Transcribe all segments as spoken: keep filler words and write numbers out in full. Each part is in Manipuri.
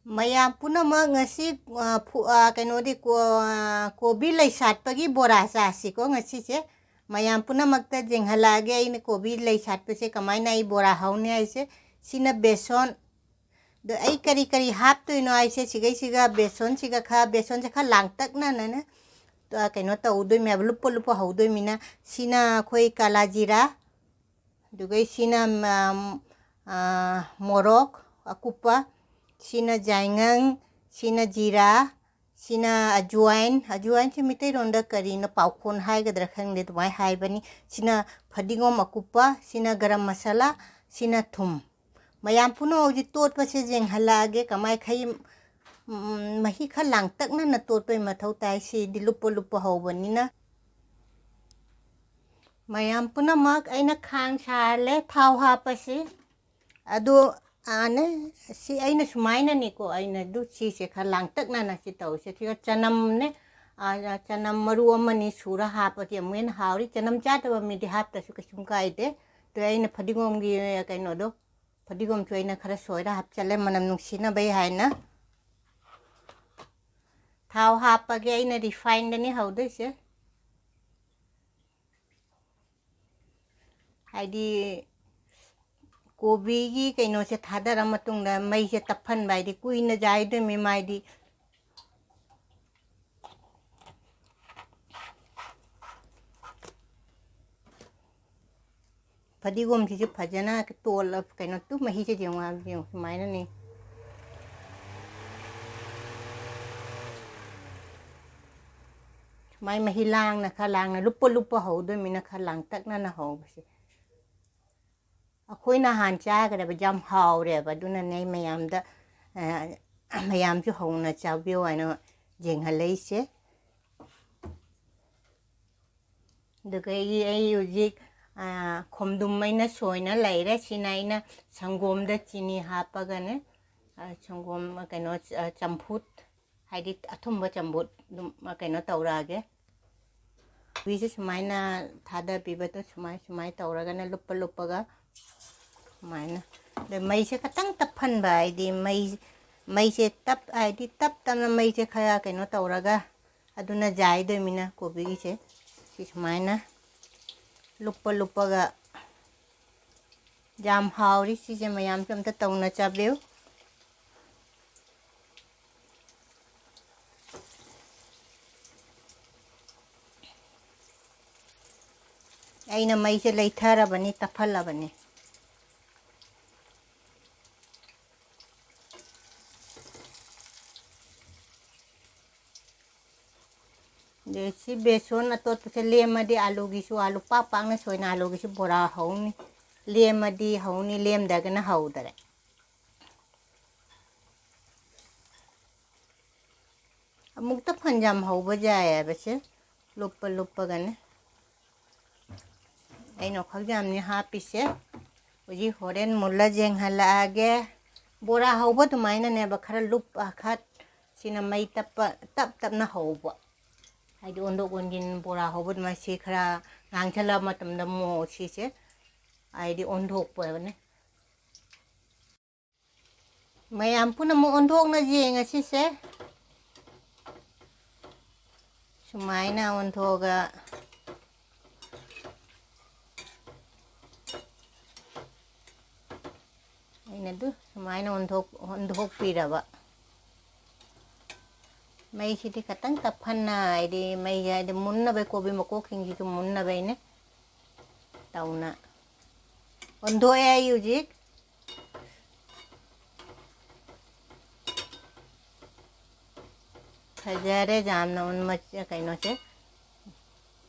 ꯃꯌꯥꯝ ꯄꯨꯝꯅꯃꯛ ꯉꯁꯤ, ꯑ, ꯐꯨ-, ꯑ, ꯀꯩꯅꯣꯗꯤ ꯀꯣ-, ꯑ, ꯀꯣꯕꯤ ꯂꯩ ꯁꯥꯠꯄꯒꯤ ꯕꯣꯔꯥ ꯆꯥꯁꯤꯀꯣ ꯉꯁꯤꯁꯦ꯫ ꯃꯌꯥꯝ ꯄꯨꯝꯅꯃꯛꯇ ꯌꯦꯡꯍꯜꯂꯛꯑꯒꯦ ꯑꯩꯅ ꯀꯣꯕꯤ ꯂꯩ ꯁꯥꯠꯄꯁꯦ ꯀꯃꯥꯏꯅ ꯑꯩ ꯕꯣꯔꯥ ꯍꯧꯅꯤ ꯍꯥꯏꯁꯦ꯫ ꯁꯤꯅ ꯕꯦꯁꯣꯟ꯫ ꯑꯗꯣ ꯑꯩ ꯀꯔꯤ ꯀꯔꯤ ꯍꯥꯞꯇꯣꯏꯅꯣ ꯍꯥꯏꯁꯦ, ꯁꯤꯒꯩꯁꯤꯒ ꯕꯦꯁꯣꯟꯁꯤꯒ ꯈꯔ, ꯕꯦꯁꯣꯟꯁꯦ ꯈꯔ ꯂꯥꯡꯇꯛꯅꯅꯅꯦ, ꯑ, ꯀꯩꯅꯣ ꯇꯧꯗꯣꯏꯅꯦꯕ, ꯂꯨꯞꯄ ꯂꯨꯞꯄ ꯍꯧꯗꯣꯏꯅꯤꯅ꯫ ꯁꯤꯅ ꯑꯩꯈꯣꯏ ꯀꯥꯂꯥ ꯖꯤꯔꯥ, ꯑꯗꯨꯒ ꯁꯤꯅ, ꯎꯝ, ꯑ, ꯃꯣꯔꯣꯛ ꯑꯀꯨꯞꯄ, ꯁꯤꯅ ꯌꯥꯏꯉꯪ, ꯁꯤꯅ ꯖꯤꯔꯥ, ꯁꯤꯅ ꯑꯖꯨꯋꯥꯏꯟ, ꯑꯖꯨꯋꯥꯏꯟꯁꯤ ꯃꯩꯇꯩꯂꯣꯟꯗ ꯀꯔꯤꯅꯣ, ꯄꯥꯎꯈꯣꯟ ꯍꯥꯏꯒꯗ꯭ꯔꯥ ꯈꯪꯗꯦ, ꯑꯗꯨꯃꯥꯏꯅ ꯍꯥꯏꯕꯅꯤ꯫ ꯁꯤꯅ ꯐꯗꯤꯒꯣꯝ ꯑꯀꯨꯞꯄ, ꯁꯤꯅ ꯒꯔꯝ ꯃꯁꯥꯂꯥ, ꯁꯤꯅ ꯊꯨꯝ꯫ ꯃꯌꯥꯝ ꯄꯨꯝꯅꯃꯛ ꯍꯧꯖꯤꯛ ꯇꯣꯠꯄꯁꯦ ꯌꯦꯡꯍꯜꯂꯛꯑꯒꯦ ꯀꯃꯥꯏ ꯈꯩ-, ꯎꯝ, ꯃꯍꯤ ꯈꯔ ꯂꯥꯡꯇꯛꯅꯅ ꯇꯣꯠꯄꯩ ꯃꯊꯧ ꯇꯥꯏ꯫ ꯁꯤꯗꯤ ꯂꯨꯞꯄ ꯂꯨꯞꯄ ꯍꯧꯕꯅꯤꯅ꯫ ꯃꯌꯥꯝ ꯄꯨꯝꯅꯃꯛ ꯑꯩꯅ ꯈꯥꯡ ꯁꯥꯍꯜꯂꯦ, ꯊꯥꯎ ꯍꯥꯞꯄꯁꯤ꯫ ꯑꯗꯣ, ꯑꯥꯅꯦ, ꯁꯤ ꯑꯩꯅ ꯁꯨꯃꯥꯏꯅꯅꯤꯀꯣ, ꯑꯩꯅ ꯑꯗꯨ ꯁꯤꯁꯦ ꯈꯔ ꯂꯥꯡꯇꯛꯅꯅ ꯁꯤ ꯇꯧꯁꯦ꯫ ꯁꯤꯒ ꯆꯅꯝꯅꯦ, ꯑꯥ, ꯆꯅꯝ ꯃꯔꯨ ꯑꯃꯅꯤ ꯁꯨꯔ ꯍꯥꯞꯄꯗꯤ ꯑꯃꯨꯛ ꯍꯦꯟꯅ ꯍꯥꯎꯔꯤ꯫ ꯆꯅꯝ ꯆꯥꯗꯕ ꯃꯤꯗꯤ ꯍꯥꯞꯇ꯭ꯔꯁꯨ ꯀꯩꯁꯨꯝ ꯀꯥꯏꯗꯦ꯫ ꯑꯗꯣ ꯑꯩꯅ ꯐꯗꯤꯒꯣꯝꯒꯤ ꯀꯩꯅꯣꯗꯣ, ꯐꯗꯤꯒꯣꯝꯁꯨ ꯑꯩꯅ ꯈꯔ ꯁꯣꯏꯔ ꯍꯥꯞꯆꯜꯂꯦ, ꯃꯅꯝ ꯅꯨꯡꯁꯤꯅꯕꯩ ꯍꯥꯏꯅ꯫ ꯊꯥꯎ ꯍꯥꯞꯄꯒꯦ, ꯑꯩꯅ refinedꯅꯤ ꯍꯧꯗꯣꯏꯁꯦ꯫ ꯍꯥꯏꯗꯤ ꯀꯣꯕꯤꯒꯤ ꯀꯩꯅꯣꯁꯦ ꯊꯥꯗꯔ ꯃꯇꯨꯡꯗ ꯃꯩꯁꯦ ꯇꯞꯍꯟꯕ, ꯍꯥꯏꯗꯤ ꯀꯨꯏꯅ ꯌꯥꯏꯗꯣꯏꯃꯤ ꯃꯥꯏꯗꯤ꯫ ꯐꯗꯤꯒꯣꯝꯁꯤꯁꯨ ꯐꯖꯅ ꯇꯣꯜꯂ, ꯀꯩꯅꯣ, ꯇꯨ ꯃꯍꯤꯁꯦ ꯌꯦꯡꯉꯨ, ꯌꯦꯡꯉꯨ, ꯁꯨꯃꯥꯏꯅꯅꯤ꯫ ꯁꯨꯃꯥꯏ ꯃꯍꯤ ꯂꯥꯡꯅ, ꯈꯔ ꯂꯥꯡꯅ, ꯂꯨꯞꯄ ꯂꯨꯞꯄ ꯍꯧꯗꯣꯏꯃꯤꯅ ꯈꯔ ꯂꯥꯡꯇꯛꯅꯅ ꯍꯧꯕꯁꯦ꯫ ꯑꯩꯈꯣꯏꯅ ꯍꯥꯟ ꯆꯥꯈ꯭ꯔꯦꯕ, ꯌꯥꯝ ꯍꯥꯎꯔꯦꯕ꯫ ꯑꯗꯨꯅꯅꯦ ꯑꯩ ꯃꯌꯥꯝꯗ, ꯑ, ꯃꯌꯥꯝꯁꯨ ꯍꯧꯅ ꯆꯥꯕꯤꯌꯨ ꯍꯥꯏꯅ ꯌꯦꯡꯍꯜꯂꯛꯏꯁꯦ꯫ ꯑꯗꯨꯒ ꯑꯩ, ꯑꯩ ꯍꯧꯖꯤꯛ, ꯑ, ꯈꯣꯝꯗꯨꯝ ꯑꯩꯅ ꯁꯣꯏꯅ ꯂꯩꯔꯦ꯫ ꯁꯤꯅ ꯑꯩꯅ ꯁꯪꯒꯣꯝꯗ ꯆꯤꯅꯤ ꯍꯥꯞꯄꯒꯅꯦ, ꯑ, ꯁꯪꯒꯣꯝ, ꯀꯩꯅꯣ, ꯑ, ꯆꯝꯐꯨꯠ, ꯍꯥꯏꯗꯤ ꯑꯊꯨꯝꯕ ꯆꯝꯐꯨꯠ ꯑꯗꯨꯝ, ꯑ, ꯀꯩꯅꯣ ꯇꯧꯔꯛꯑꯒꯦ꯫ ꯀꯣꯕꯤꯁꯦ ꯁꯨꯃꯥꯏꯅ ꯊꯥꯗꯕꯤꯕꯗꯣ ꯁꯨꯃꯥꯏ, ꯁꯨꯃꯥꯏ ꯇꯧꯔꯒꯅꯦ, ꯂꯨꯞꯄ ꯂꯨꯞꯄꯒ ꯁꯨꯃꯥꯏꯅ꯫ ꯑꯗ ꯃꯩꯁꯦ ꯈꯇꯪ ꯇꯞꯍꯟꯕ, ꯍꯥꯏꯗꯤ ꯃꯩ, ꯃꯩꯁꯦ ꯇꯞ, ꯍꯥꯏꯗꯤ ꯇꯞ ꯇꯞꯅ ꯃꯩꯁꯦ ꯈꯔ ꯀꯩꯅꯣ ꯇꯧꯔꯒ, ꯑꯗꯨꯅ ꯌꯥꯏꯗꯣꯏꯃꯤꯅ ꯀꯣꯕꯤꯒꯤꯁꯦ꯫ ꯁꯤ ꯁꯨꯃꯥꯏꯅ ꯂꯨꯞꯄ ꯂꯨꯞꯄꯒ ꯌꯥꯝ ꯍꯥꯎꯔꯤ꯫ ꯁꯤꯁꯦ ꯃꯌꯥꯝꯁꯨ ꯑꯝꯇ ꯇꯧꯅ ꯆꯥꯕꯤꯌꯨ꯫ ꯑꯩꯅ ꯃꯩꯁꯦ ꯂꯩꯊꯔꯕꯅꯤ, ꯇꯞꯍꯜꯂꯕꯅꯤ꯫ ꯑꯗꯩ ꯁꯤ ꯕꯦꯁꯣꯟ ꯑꯇꯣꯠꯄꯁꯦ ꯂꯦꯝꯃꯗꯤ ꯑꯥꯂꯨꯒꯤꯁꯨ, ꯑꯥꯂꯨ ꯄꯥꯛ ꯄꯥꯛꯅ ꯁꯣꯏꯅ ꯑꯥꯂꯨꯒꯤꯁꯨ ꯕꯣꯔꯥ ꯍꯧꯅꯤ꯫ ꯂꯦꯝꯃꯗꯤ ꯍꯧꯅꯤ, ꯂꯦꯝꯗ꯭ꯔꯒꯅ ꯍꯧꯗꯔꯦ꯫ ꯑꯃꯨꯛꯇ ꯐꯅꯌꯥꯝ ꯍꯧꯕ ꯌꯥꯏ ꯍꯥꯏꯕꯁꯦ, ꯂꯨꯞꯄ ꯂꯨꯞꯄꯒꯅꯦ꯫ ꯑꯩꯅ ꯈ꯭ꯋꯥꯏ ꯌꯥꯝꯅꯤ ꯍꯥꯞꯄꯤꯁꯦ꯫ ꯍꯧꯖꯤꯛ ꯍꯣꯔꯦꯟ ꯃꯨꯜꯂ ꯌꯦꯡꯍꯜꯂꯛꯑꯒꯦ꯫ ꯕꯣꯔꯥ ꯍꯧꯕ ꯑꯗꯨꯃꯥꯏꯅꯅꯦꯕ, ꯈꯔ ꯂꯨꯞ-, ꯈꯔ ꯁꯤꯅ ꯃꯩ ꯇꯞꯄ, ꯇꯞ ꯇꯞꯅ ꯍꯧꯕ꯫ ꯍꯥꯏꯗꯤ ꯑꯣꯟꯊꯣꯛ ꯑꯣꯟꯁꯤꯟ ꯕꯣꯔꯥ ꯍꯧꯕ ꯑꯗꯨꯃꯥꯏꯅ ꯁꯤ ꯈꯔ ꯉꯥꯡꯁꯜꯂꯛꯑ ꯃꯇꯝꯗ ꯑꯃꯨꯛ ꯁꯤꯁꯦ ꯍꯥꯏꯗꯤ ꯑꯣꯟꯊꯣꯛꯄ ꯍꯥꯏꯕꯅꯦ꯫ ꯃꯌꯥꯝ ꯄꯨꯝꯅꯃꯛ ꯑꯣꯟꯊꯣꯛꯅ ꯌꯦꯡꯉꯁꯤꯁꯦ꯫ ꯁꯨꯃꯥꯏꯅ ꯑꯣꯟꯊꯣꯛꯑꯒ ꯑꯩꯅ ꯑꯗꯨ ꯁꯨꯃꯥꯏꯅ ꯑꯣꯟꯊꯣꯛ-, ꯑꯣꯟꯊꯣꯛꯄꯤꯔꯕ꯫ ꯃꯩꯁꯤꯗꯤ ꯈꯇꯪ ꯇꯞꯍꯟꯅ, ꯍꯥꯏꯗꯤ ꯃꯩꯁꯦ ꯍꯥꯏꯗꯤ ꯃꯨꯟꯅꯕ, ꯀꯣꯕꯤ ꯃꯀꯣꯛꯁꯤꯡꯁꯤꯁꯨ ꯃꯨꯟꯅꯕ ꯑꯩꯅ ꯇꯧꯅ ꯑꯣꯟꯊꯣꯛꯑꯦ ꯑꯩ ꯍꯧꯖꯤꯛ꯫ ꯐꯖꯔꯦ ꯌꯥꯝꯅ ꯎꯟ ꯃꯆ-, ꯀꯩꯅꯣꯁꯦ,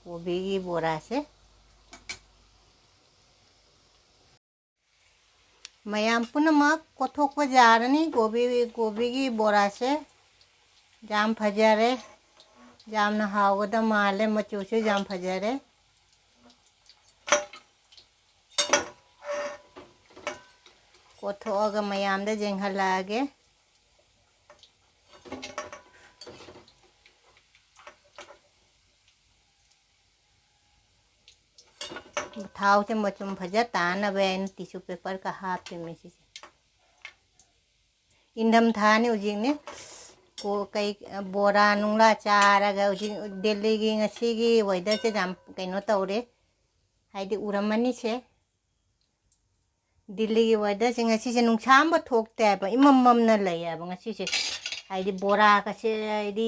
ꯀꯣꯕꯤꯒꯤ ꯕꯣꯔꯥꯁꯦ꯫ ꯃꯌꯥꯝ ꯄꯨꯝꯅꯃꯛ ꯀꯣꯠꯊꯣꯛꯄ ꯌꯥꯔꯅꯤ꯫ ꯀꯣꯕꯤ, ꯀꯣꯕꯤꯒꯤ ꯕꯣꯔꯥꯁꯦ ꯌꯥꯝ ꯐꯖꯔꯦ, ꯌꯥꯝꯅ ꯍꯥꯎꯒꯗꯕ ꯃꯥꯜꯂꯦ, ꯃꯆꯨꯁꯨ ꯌꯥꯝ ꯐꯖꯔꯦ꯫ ꯀꯣꯠꯊꯣꯛꯑꯒ ꯃꯌꯥꯝꯗ ꯌꯦꯡꯍꯜꯂꯛꯑꯒꯦ꯫ ꯊꯥꯎꯁꯦ ꯃꯆꯨꯝ ꯐꯖ ꯇꯥꯅꯕ ꯑꯩꯅ ꯇꯤꯁꯨ ꯄꯦꯄꯔꯒ ꯍꯥꯞꯄꯤꯃꯤ ꯁꯤꯁꯦ꯫ ꯏꯪꯊꯝꯊꯥꯅꯤ ꯍꯧꯖꯤꯛꯅꯦ꯫ ꯀꯣ-, ꯀꯩ, ꯕꯣꯔꯥ ꯅꯨꯡꯂꯥ ꯆꯥꯔꯒ ꯍꯧꯖꯤꯛ ꯗꯦꯜꯂꯤꯒꯤ ꯉꯁꯤꯒꯤ ꯋꯦꯗꯔꯁꯦ ꯌꯥꯝ ꯀꯩꯅꯣ ꯇꯧꯔꯦ꯫ ꯍꯥꯏꯗꯤ ꯎꯔꯝꯃꯅꯤꯁꯦ꯫ ꯗꯤꯜꯂꯤꯒꯤ ꯋꯦꯗꯔꯁꯦ ꯉꯁꯤꯁꯦ ꯅꯨꯡꯁꯥ ꯑꯃ ꯊꯣꯛꯇꯦ ꯍꯥꯏꯕ, ꯏꯃꯝ ꯃꯝꯅ ꯂꯩ ꯍꯥꯏꯕ ꯉꯁꯤꯁꯦ꯫ ꯍꯥꯏꯗꯤ ꯕꯣꯔꯥꯒꯁꯦ ꯍꯥꯏꯗꯤ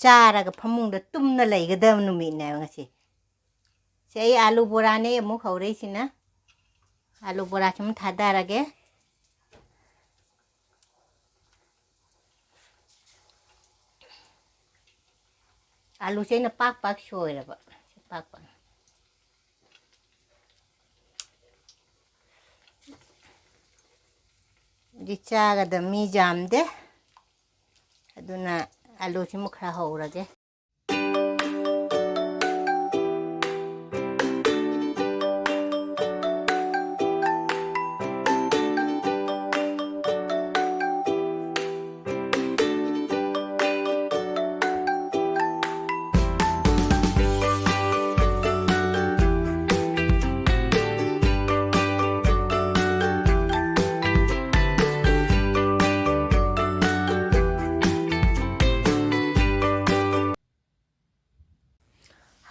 ꯆꯥꯔꯒ ꯐꯃꯨꯡꯗ ꯇꯨꯝꯅ ꯂꯩꯒꯗꯕ ꯅꯨꯃꯤꯠꯅꯦꯕ ꯉꯁꯤ꯫ ꯁꯤ ꯑꯩ ꯑꯥꯂꯨ ꯕꯣꯔꯥꯅꯦ ꯑꯃꯨꯛ ꯍꯧꯔꯛꯏꯁꯤꯅ꯫ ꯑꯥꯂꯨ ꯕꯣꯔꯥꯁꯤ ꯑꯃꯨꯛ ꯊꯥꯗꯔꯒꯦ꯫ ꯑꯥꯂꯨꯁꯦ ꯑꯩꯅ ꯄꯥꯛ ꯄꯥꯛ ꯁꯣꯏꯔꯕ꯫ ꯁꯤ ꯄꯥꯛ ꯄꯥꯛ꯫ ꯗꯤ ꯆꯥꯒꯗꯕ ꯃꯤ ꯌꯥꯝꯗꯦ꯫ ꯑꯗꯨꯅ ꯑꯥꯂꯨꯁꯤꯃꯨꯛ ꯈꯔ ꯍꯧꯔꯒꯦ꯫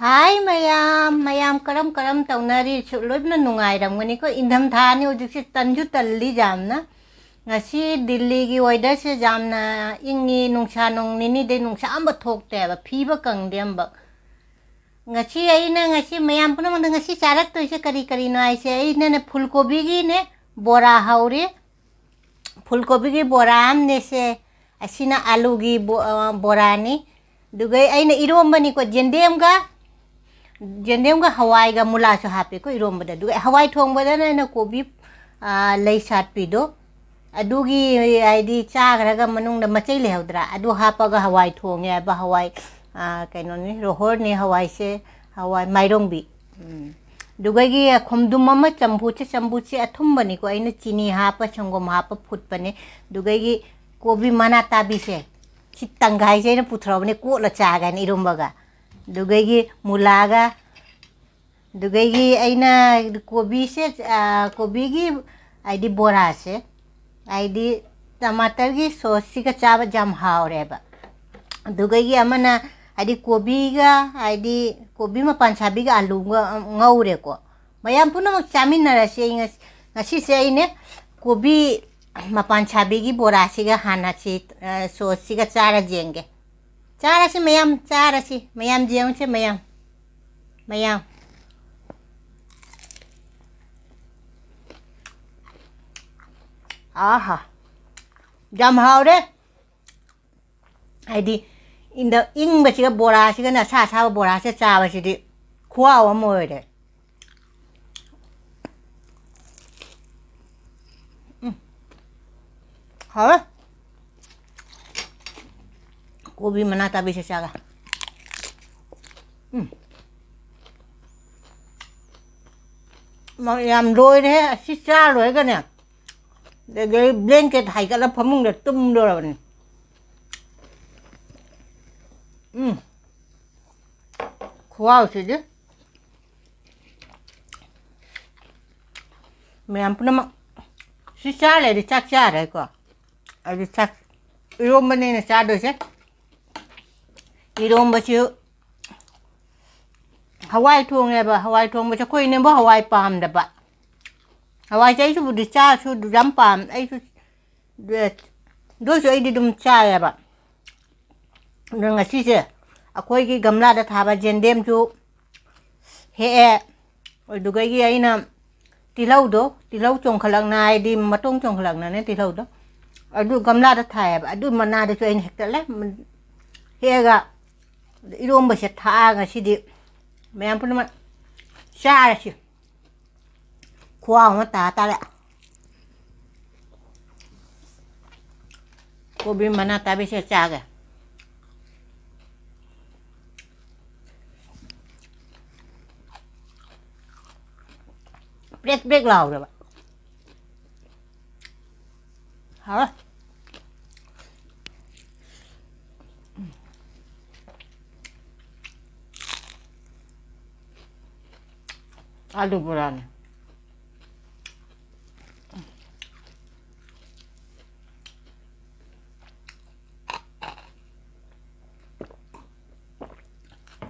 ꯍꯥꯏ ꯃꯌꯥꯝ, ꯃꯌꯥꯝ ꯀꯔꯝ ꯀꯔꯝ ꯇꯧꯅꯔꯤ? ꯁꯨ-, ꯂꯣꯏꯅ ꯅꯨꯡꯉꯥꯏꯔꯝꯒꯅꯤꯀꯣ꯫ ꯏꯪꯊꯝꯊꯥꯅꯤ ꯍꯧꯖꯤꯛꯁꯦ, ꯇꯟꯁꯨ ꯇꯜꯂꯤ ꯌꯥꯝꯅ꯫ ꯉꯁꯤ ꯗꯤꯜꯂꯤꯒꯤ ꯋꯦꯗꯔꯁꯦ ꯌꯥꯝꯅ ꯏꯪꯉꯤ, ꯅꯨꯡꯁꯥ ꯅꯣꯡ ꯅꯤꯅꯤꯗꯩ ꯅꯨꯡꯁꯥ ꯑꯃ ꯊꯣꯛꯇꯦꯕ, ꯐꯤꯕ ꯀꯪꯗꯦ ꯑꯃꯕꯛ꯫ ꯉꯁꯤ ꯑꯩꯅ ꯉꯁꯤ ꯃꯌꯥꯝ ꯄꯨꯝꯅꯃꯛꯇ ꯉꯁꯤ ꯆꯥꯔꯛꯇꯣꯏꯁꯦ ꯀꯔꯤ ꯀꯔꯤꯅꯣ ꯍꯥꯏꯁꯦ, ꯑꯩꯅꯅꯦ ꯐꯨꯜ ꯀꯣꯕꯤꯒꯤꯅꯦ ꯕꯣꯔꯥ ꯍꯧꯔꯤ꯫ ꯐꯨꯜ ꯀꯣꯕꯤꯒꯤ ꯕꯣꯔꯥ ꯑꯃꯅꯦꯁꯦ, ꯑꯁꯤꯅ ꯑꯥꯂꯨꯒꯤ ꯕꯣ-, ꯑ, ꯕꯣꯔꯥꯅꯤ꯫ ꯑꯗꯨꯒ ꯑꯩꯅ ꯏꯔꯣꯝꯕꯅꯤꯀꯣ, ꯌꯦꯟꯗꯦꯝꯒ, ꯌꯦꯟꯗꯦꯝꯒ ꯍꯋꯥꯏꯒ ꯃꯨꯂꯥꯁꯨ ꯍꯥꯞꯄꯦꯀꯣ ꯏꯔꯣꯝꯕꯗ꯫ ꯑꯗꯨꯒ ꯍꯋꯥꯏ ꯊꯣꯡꯕꯗꯅ ꯑꯩꯅ ꯀꯣꯕꯤ, ꯑ, ꯂꯩ ꯁꯥꯠꯄꯤꯗꯣ, ꯑꯗꯨꯒꯤ ꯍꯥꯏꯗꯤ ꯆꯥꯈ꯭ꯔꯒ ꯃꯅꯨꯡꯗ ꯃꯆꯩ ꯂꯩꯍꯧꯗ꯭ꯔꯥ, ꯑꯗꯨ ꯍꯥꯞꯄꯒ ꯍꯋꯥꯏ ꯊꯣꯡꯉꯦ ꯍꯥꯏꯕ꯫ ꯍꯋꯥꯏ, ꯑ, ꯀꯩꯅꯣꯅꯤ, ꯔꯣꯍꯣꯔꯅꯤ ꯍꯋꯥꯏꯁꯦ, ꯍꯋꯥꯏ ꯃꯥꯏꯔꯣꯡꯕꯤ꯫ ꯎꯝ꯫ ꯑꯗꯨꯒꯩꯒꯤ ꯈꯣꯡꯗ꯭ꯔꯨꯝ ꯑꯃ ꯆꯝꯐꯨꯠꯁꯦ, ꯆꯝꯐꯨꯠꯁꯦ ꯑꯊꯨꯝꯕꯅꯤꯀꯣ, ꯑꯩꯅ ꯆꯤꯅꯤ ꯍꯥꯞꯄ, ꯁꯪꯒꯣꯝ ꯍꯥꯞꯄ ꯐꯨꯠꯄꯅꯦ꯫ ꯑꯗꯨꯒꯩꯒꯤ ꯀꯣꯕꯤ ꯃꯅꯥ ꯇꯥꯕꯤꯁꯦ, ꯁꯤ ꯇꯪꯈꯥꯏꯁꯦ ꯑꯩꯅ ꯄꯨꯊꯣꯔꯛꯑꯕꯅꯦ, ꯀꯣꯠꯂ ꯆꯥꯒꯦꯅ ꯏꯔꯣꯝꯕꯒ꯫ ꯑꯗꯨꯒꯩꯒꯤ ꯃꯨꯂꯥꯒ, ꯑꯗꯨꯒꯩꯒꯤ ꯑꯩꯅ ꯀꯣꯕꯤꯁꯦ, ꯑ, ꯀꯣꯕꯤꯒꯤ ꯍꯥꯏꯗꯤ ꯕꯣꯔꯥꯁꯦ, ꯍꯥꯏꯗꯤ ꯇꯃꯥꯇꯔꯒꯤ ꯁꯣꯁꯁꯤꯒ ꯆꯥꯕ ꯌꯥꯝ ꯍꯥꯎꯔꯦꯕ꯫ ꯑꯗꯨꯒꯒꯤ ꯑꯃꯅ, ꯍꯥꯏꯗꯤ, ꯀꯣꯕꯤꯒ, ꯍꯥꯏꯗꯤ, ꯀꯣꯕꯤ ꯃꯄꯥꯟ ꯁꯥꯕꯤꯒ ꯑꯂꯨꯒ ꯉꯧꯔꯦꯀꯣ꯫ ꯃꯌꯥꯝ ꯄꯨꯝꯅꯃꯛ ꯆꯥꯃꯤꯟꯅꯔꯁꯤ꯫ ꯑꯩ ꯉꯁ-, ꯉꯁꯤꯁꯦ ꯑꯩꯅꯦ ꯀꯣꯕꯤ ꯃꯄꯥꯟ ꯁꯥꯕꯤꯒꯤ ꯕꯣꯔꯥꯁꯤꯒ ꯍꯥꯟꯅ ꯁꯤ, ꯑ, ꯁꯣꯁꯁꯤꯒ ꯆꯥꯔ ꯌꯦꯡꯒꯦ꯫ ꯆꯥꯔꯁꯤ ꯃꯌꯥꯝ, ꯆꯥꯔꯁꯤ꯫ ꯃꯌꯥꯝ ꯌꯦꯡꯉꯨꯁꯦ ꯃꯌꯥꯝ꯫ ꯃꯌꯥꯝ꯫ ꯑꯥꯍꯥ꯫ ꯌꯥꯝ ꯍꯥꯎꯔꯦ꯫ ꯍꯥꯏꯗꯤ, ꯏꯪꯗ-, ꯏꯪꯕꯁꯤꯒ ꯕꯣꯔꯥꯁꯤꯒꯅ ꯑꯁꯥ ꯑꯁꯥꯕ ꯕꯣꯔꯥꯁꯤꯒ ꯆꯥꯕꯁꯤꯗꯤ ꯈꯨꯍꯥꯎ ꯑꯃ ꯑꯣꯏꯔꯦ꯫ ꯎꯝ꯫ ꯍꯥꯎꯋꯦ꯫ ꯀꯣꯕꯤ ꯃꯅꯥ ꯇꯥꯕꯤꯁꯦ ꯆꯥꯒ꯫ ꯎꯝ꯫ ꯃ-, ꯌꯥꯝ ꯂꯣꯏꯔꯦ꯫ ꯑꯁꯤ ꯆꯥ ꯂꯣꯏꯔꯒꯅꯦ, ꯑꯗꯒꯤ blanket ꯍꯥꯏꯒꯠꯂ ꯐꯃꯨꯡꯗ ꯇꯨꯝꯗꯣꯔꯕꯅꯤ꯫ ꯎꯝ꯫ ꯈꯨꯍꯥꯎꯁꯤꯗꯤ꯫ ꯃꯌꯥꯝ ꯄꯨꯝꯅꯃꯛ ꯁꯤ ꯆꯥ ꯂꯩꯔꯗꯤ ꯆꯥꯛ ꯆꯥꯔꯦꯀꯣ꯫ ꯑꯗꯨ ꯆꯥꯛ, ꯏꯔꯣꯝꯕꯅꯦꯅ ꯆꯥꯗꯣꯏꯁꯦ꯫ ꯏꯔꯣꯝꯕꯁꯤ ꯍꯋꯥꯏ ꯊꯣꯡꯉꯦꯕ꯫ ꯍꯋꯥꯏ ꯊꯣꯡꯕꯁꯦ ꯑꯩꯈꯣꯏ ꯏꯅꯦꯝꯕꯣꯛ ꯍꯋꯥꯏ ꯄꯥꯝꯗꯕ꯫ ꯍꯋꯥꯏꯁꯦ ꯑꯩꯁꯨꯕꯨꯗꯤ ꯆꯥꯁꯨ ꯑꯗꯨ ꯌꯥꯝ ꯄꯥꯝ-, ꯑꯩꯁꯨ, ꯑꯗꯨ ꯑꯣꯏꯁꯨ ꯑꯩꯗꯤ ꯑꯗꯨꯝ ꯆꯥꯏꯌꯦꯕ꯫ ꯑꯗꯣ ꯉꯁꯤꯁꯦ ꯑꯩꯈꯣꯏꯒꯤ ꯒꯝꯂꯥꯗ ꯊꯥꯕ ꯌꯦꯟꯗꯦꯝꯁꯨ ꯍꯦꯛꯑꯦ꯫ ꯑꯗꯨꯗꯒꯤ ꯑꯩꯅ ꯇꯤꯜꯍꯧꯗꯣ, ꯇꯤꯜꯍꯧ ꯆꯣꯡꯈꯠꯂꯛꯅ ꯍꯥꯏꯗꯤ ꯃꯇꯣꯡ ꯆꯣꯡꯈꯠꯂꯛꯅꯅꯦ ꯇꯤꯜꯍꯧꯗꯣ꯫ ꯑꯗꯨ ꯒꯝꯂꯥꯗ ꯊꯥꯏꯌꯦꯕ꯫ ꯑꯗꯨ ꯃꯅꯥꯗꯨꯁꯨ ꯑꯩꯅ ꯍꯦꯛꯇꯠꯂꯦ꯫ ꯍꯦꯛꯑꯒ ꯏꯔꯣꯝꯕꯁꯦ ꯊꯥꯛꯑꯒ ꯉꯁꯤꯗꯤ ꯃꯌꯥꯝ ꯄꯨꯝꯅꯃꯛ ꯆꯥꯔꯁꯤ꯫ ꯈꯨꯍꯥꯎ ꯑꯃ ꯇꯥ ꯇꯥꯔꯦ꯫ ꯀꯣꯕꯤ ꯃꯅꯥ ꯇꯥꯕꯤꯁꯦ ꯆꯥꯒꯦ꯫ ꯄ꯭ꯔꯦꯛ ꯄ꯭ꯔꯦꯛ ꯂꯥꯎꯔꯦꯕ꯫ ꯍꯥꯎꯋꯦ꯫ ꯑꯥꯂꯨ ꯕꯣꯔꯥꯅꯦ꯫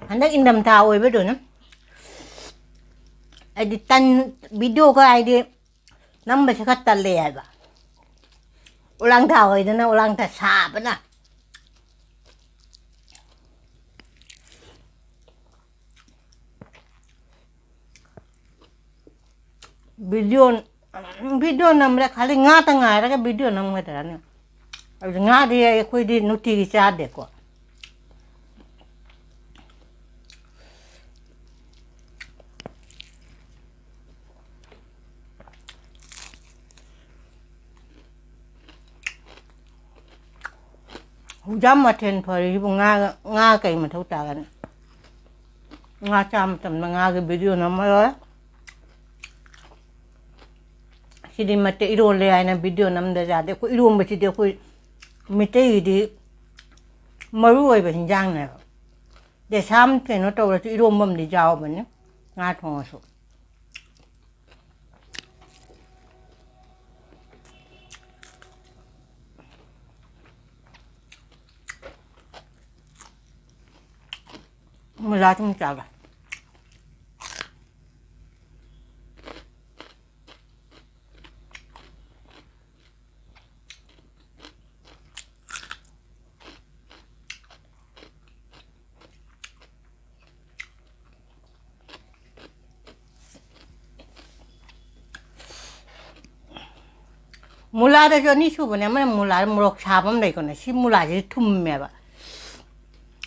ꯍꯟꯗꯛ ꯏꯪꯊꯝꯊꯥ ꯑꯣꯏꯕꯗꯨꯅ ꯑꯩꯗꯤ ꯇꯟ, ꯚꯤꯗꯤꯑꯣꯒ ꯍꯥꯏꯗꯤ ꯅꯝꯕꯁꯦ ꯈꯔ ꯇꯜꯂꯦ ꯍꯥꯏꯕ꯫ ꯎꯂꯥꯡꯊꯥ ꯑꯣꯏꯗꯅ ꯎꯂꯥꯡꯊꯥ ꯁꯥꯕꯅ꯫ ꯚꯤꯗꯤꯑꯣ, ꯚꯤꯗꯤꯑꯣ ꯅꯝꯕꯗ ꯈꯥꯂꯤ ꯉꯥꯇ ꯉꯥꯏꯔꯒ ꯚꯤꯗꯤꯑꯣ ꯅꯝꯒꯗ꯭ꯔꯅꯦ? ꯑꯗꯨ ꯉꯥꯗꯤ ꯑꯩꯈꯣꯏꯗꯤ ꯅꯨꯡꯇꯤꯒꯤ ꯆꯥꯗꯦꯀꯣ꯫ ꯍꯧꯖꯤꯛ ꯃꯊꯦꯜ ꯐꯔꯤꯁꯤꯕꯨ ꯉꯥ, ꯉꯥ ꯀꯩ ꯃꯊꯧ ꯇꯥꯒꯅꯤ? ꯉꯥ ꯆꯥ ꯃꯇꯝꯗ ꯉꯥꯒꯤ ꯚꯤꯗꯤꯑꯣ ꯅꯝꯃꯔꯣꯏ꯫ ꯁꯤꯗꯤ ꯃꯇꯦꯛ ꯏꯔꯣꯜꯂꯦ ꯍꯥꯏꯅ ꯚꯤꯗꯤꯑꯣ ꯅꯝꯗ ꯌꯥꯗꯦ꯫ ꯑꯩꯈꯣꯏ ꯏꯔꯣꯝꯕꯁꯤꯗꯤ ꯑꯩꯈꯣꯏ ꯃꯤꯇꯩꯒꯤꯗꯤ ꯃꯔꯨ ꯑꯣꯏꯕ ꯍꯤꯟꯖꯥꯡꯅꯦꯕ꯫ ꯗꯦꯁꯥꯝ ꯀꯩꯅꯣ ꯇꯧꯔꯁꯨ ꯏꯔꯣꯝꯕ ꯑꯃꯗꯤ ꯌꯥꯎꯕꯅꯤ, ꯉꯥ ꯊꯣꯡꯉꯁꯨ꯫ ꯃꯨꯂꯥ ꯊꯨꯝ ꯆꯥꯒꯦ꯫ ꯃꯨꯂꯥꯗꯁꯨ ꯑꯅꯤ ꯁꯨꯕꯅꯦ, ꯑꯃꯅ ꯃꯨꯂꯥꯗ ꯃꯣꯔꯣꯛ ꯁꯥꯕ ꯑꯃ ꯂꯩꯀꯣꯅꯦ, ꯁꯤ ꯃꯨꯂꯥꯁꯤꯗꯤ ꯊꯨꯝꯃꯦꯕ꯫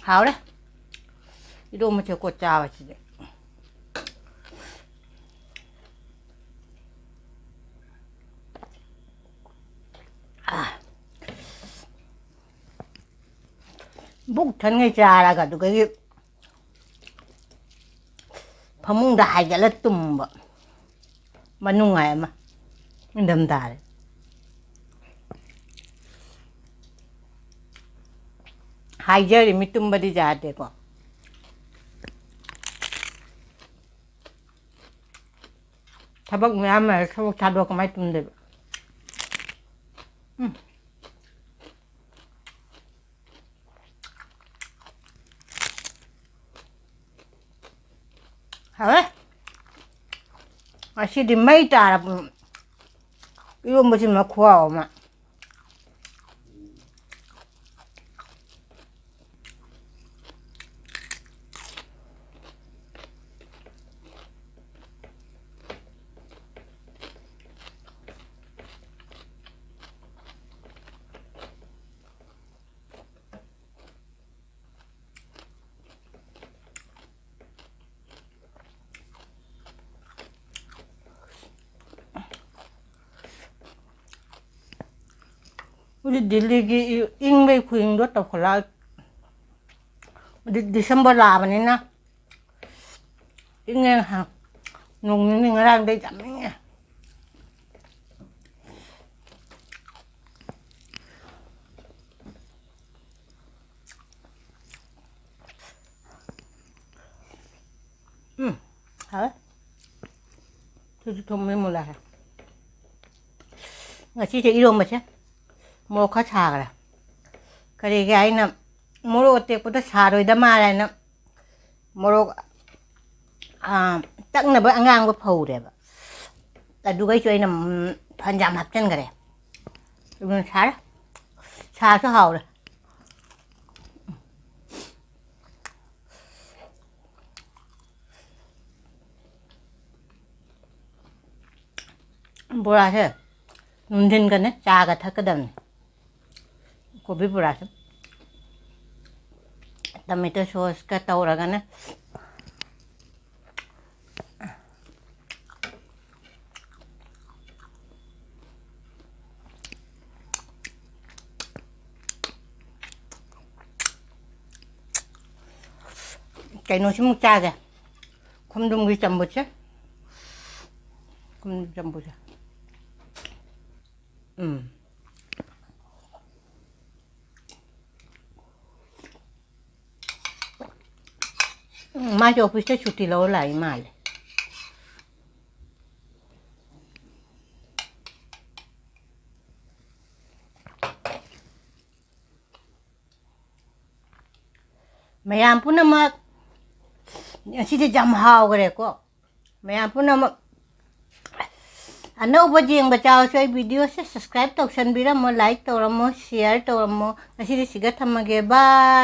ꯍꯥꯎꯔꯦ꯫ ꯏꯔꯣꯝꯕ ꯃꯊꯦꯜ ꯀꯣꯠ ꯆꯥꯕꯁꯤꯗꯤ꯫ ꯕꯨꯛ ꯊꯟꯉꯩ ꯆꯥꯔꯒ ꯑꯗꯨꯗꯒꯤ ꯐꯃꯨꯡꯗ ꯍꯥꯏꯒꯠꯂ ꯇꯨꯝꯕ ꯃꯅꯨꯡꯉꯥꯏ ꯑꯃ ꯏꯪꯊꯝꯊꯥꯗ꯫ ꯍꯥꯏꯖꯔꯤꯃꯤ, ꯇꯨꯝꯕꯗꯤ ꯌꯥꯗꯦꯀꯣ꯫ ꯊꯕꯛ ꯃꯌꯥꯝ ꯂꯩꯔ ꯊꯕꯛ ꯊꯥꯗꯣꯛꯑ ꯀꯃꯥꯏꯅ ꯇꯨꯝꯗꯣꯏꯕ? ꯎꯝ꯫ ꯍꯥꯎꯋꯦ꯫ ꯉꯁꯤꯗꯤ ꯃꯩ ꯇꯥꯔꯕ ꯏꯔꯣꯝꯕꯁꯤꯃ ꯈꯨꯍꯥꯎ ꯑꯃ꯫ ꯍꯧꯖꯤꯛ ꯗꯤꯜꯂꯤꯒꯤ ꯏꯪꯕꯩ ꯈꯨꯏꯪꯗꯣ ꯇꯧꯈꯠꯂꯛꯑ꯫ ꯍꯧꯖꯤꯛ ꯗꯤꯁꯦꯝꯕꯔ ꯂꯥꯛꯑꯕꯅꯤꯅ ꯏꯪꯉꯦ꯫ ꯅꯣꯡ ꯅꯤꯅꯤ ꯉꯔꯥꯡꯗꯩ ꯌꯥꯝ ꯏꯪꯉꯦ꯫ ꯎꯝ, ꯍꯥꯎꯋꯦ꯫ ꯊꯨꯝꯁꯨ ꯊꯨꯝꯃꯦ ꯃꯨꯂꯥꯁꯦ꯫ ꯉꯁꯤꯁꯦ ꯏꯔꯣꯝꯕꯁꯦ ꯃꯣꯔꯣꯛ ꯈꯔ ꯁꯥꯈ꯭ꯔꯦ꯫ ꯀꯔꯤꯒꯤ ꯑꯩꯅ ꯃꯣꯔꯣꯛ ꯑꯇꯦꯛꯄꯗ ꯁꯥꯔꯣꯏꯗ ꯃꯥꯜꯂꯦꯅ ꯃꯣꯔꯣꯛ, ꯑꯥ, ꯇꯛꯅꯕ ꯑꯉꯥꯡꯕ ꯐꯧꯔꯦꯕ꯫ ꯑꯗꯨꯒꯩꯁꯨ ꯑꯩꯅ, ꯎꯝ, ꯐꯅꯌꯥꯝ ꯍꯥꯞꯆꯤꯟꯈꯔꯦ꯫ ꯑꯗꯨꯅ ꯁꯥꯔꯦ꯫ ꯁꯥꯁꯨ ꯍꯥꯎꯔꯦ꯫ ꯕꯣꯔꯥꯁꯦ ꯅꯨꯡꯊꯤꯟꯒꯅꯦ ꯆꯥꯒ ꯊꯛꯀꯗꯕꯅꯤ꯫ ꯀꯣꯕꯤ ꯕꯣꯔꯥꯁꯦ ꯇꯃꯦꯇꯣ ꯁꯣꯁꯀ ꯇꯧꯔꯒꯅꯦ꯫ ꯀꯩꯅꯣꯁꯤꯃꯨꯛ ꯆꯥꯒꯦ꯫ ꯈꯣꯡꯗ꯭ꯔꯨꯝꯒꯤ ꯆꯝꯐꯨꯠꯁꯦ꯫ ꯈꯣꯡꯗ꯭ꯔꯨꯝ ꯆꯝꯐꯨꯠꯁꯦ꯫ ꯎꯝ꯫ ꯎꯝ, ꯃꯥꯁꯦ ꯑꯣꯐꯤꯁꯇ ꯁꯨꯇꯤ ꯂꯧꯔ ꯂꯥꯛꯏ ꯃꯥꯜꯂꯦ꯫ ꯃꯌꯥꯝ ꯄꯨꯝꯅꯃꯛ ꯉꯁꯤꯗꯤ ꯌꯥꯝ ꯍꯥꯎꯈ꯭ꯔꯦꯀꯣ꯫ ꯃꯌꯥꯝ ꯄꯨꯝꯅꯃꯛ ꯑꯅꯧꯕ ꯌꯦꯡꯕ ꯆꯥꯎꯁꯨ ꯑꯩ videoꯁꯦ subscribe ꯇꯧꯁꯟꯕꯤꯔꯝꯃꯣ, like ꯇꯧꯔꯝꯃꯣ, share ꯇꯧꯔꯝꯃꯣ꯫ ꯉꯁꯤꯗꯤ ꯁꯤꯒ ꯊꯝꯃꯒꯦ, bye꯫